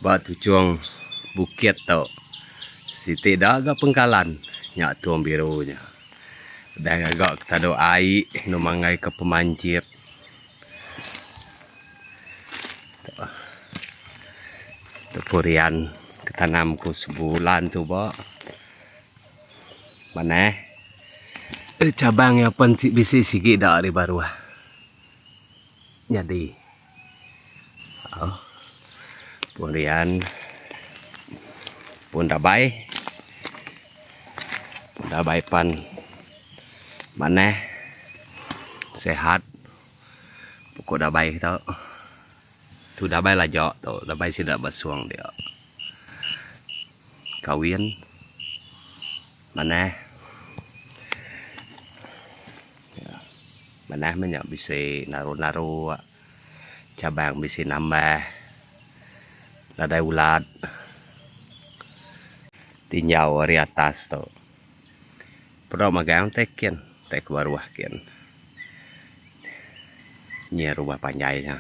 Ba tuchung bukit tu siti da ga pengkalan nya tung biru nya. Udah ngaga ke tadu ai enu manggai ke pemanchit. Tu purian ke tanam ku sebulan suba. Manah cabang iya pen bisi sigi da ari baruh nyadi. Pun rian pun dabai pun dabai pan manah sihat pokok dabai tu tu dabai laja tu dabai sida basung dia kawin manah manah meh nya bisi naru naru. Cabang bisi nambah nadai ulat tinjau ari atas tu. Peda magang tai kin tai ke baruh kin. Nyi rumah panjai nya.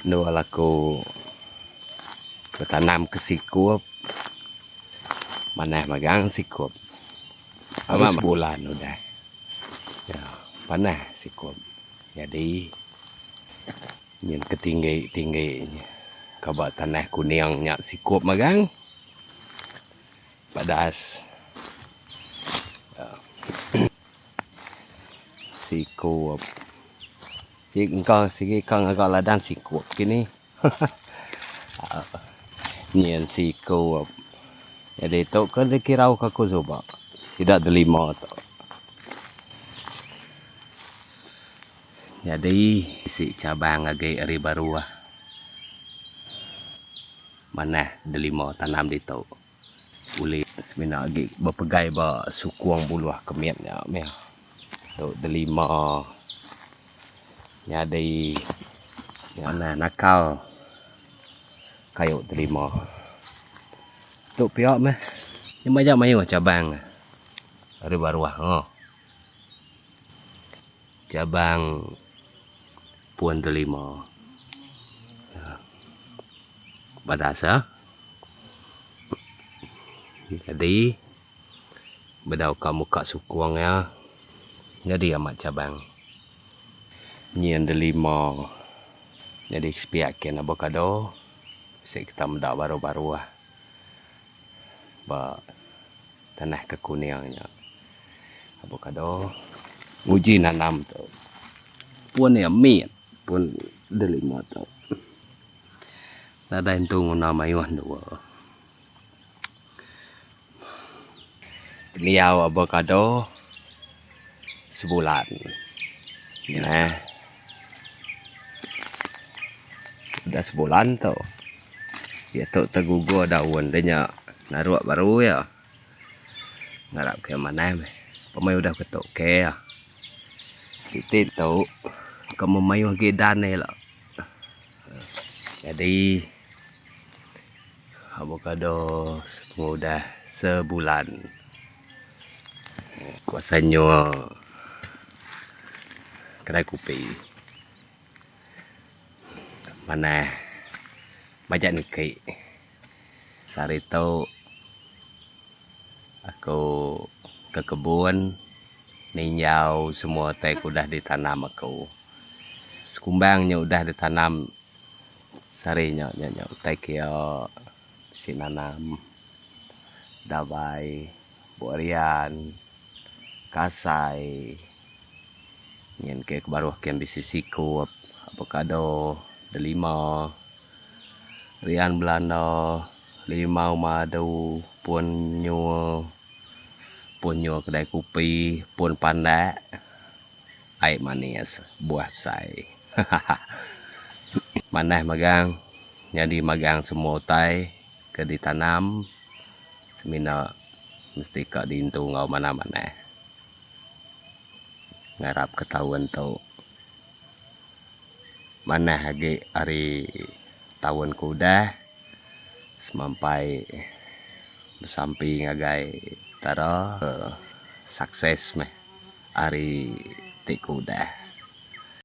Endur aku betanam ke sikup manah magang sikup. Amat sebulan udah. Ya, panah sikup. Nyadi nyin ke tinggi tinggi nya ka ba tanah kuning nya sikup magang. Padas. Sikup. Ti engka sigi ka ngaga ladang sikup kini. Nyin sikup. Nyadi tu ke dikirau ka ku suba. Sida delima tu. Nyadi bisi cabang agi ari baruh manah delima tanam ditu. Ulih semina agi bepegai ba sukung buluh ke mit nya mih. Tu delima nyadi manah nakal kayu delima. Tu pia meh nya majak mayuh cabang ari baruh oh. Cabang pun delima. Badas ah. Jadi bedau ka muka sukung iya nyadi amat cabang. Nyin delima nyadi sepiak kin avocado bisi kita meda baruh-baruh ba tanah ke kuning nya. Avocado nguji nanam tu pun iya mit pun delima tu. Nadai entu nguna mayuh endur. Pendiau avocado sebulan nah udah sebulan tu diatu tegugur daun de nya naruk baru iya ngarap ke manah meh pemai udah ke tu ke siti tu ke memayuh agi dan ila. Nyadi avocado sepengudah sebulan kuasa nyual kedai kopi manah majak niki sehari tu aku ke kebun ninjau semua utai ke udah ditanam aku. Sekumbang nya udah ditanam sehari nya nya nya utai ke iya bisi nanam dabai, buk rian, kasai nyin ke baruh ke bisi sikup, avocado, delima, rian belanda, limau madu, pun nyul, pun nyul kedai kopi, pun pandak. Ai manis buah besai. Hahaha. Manah magang nyadi magang semua utai ke ditanam semina mesti ka diintu enggau manah-manah. Ngarap ke taun tu manah agi ari taun ke udah semampai besampi ngagai Petara sukses meh. Ari ti ke udah.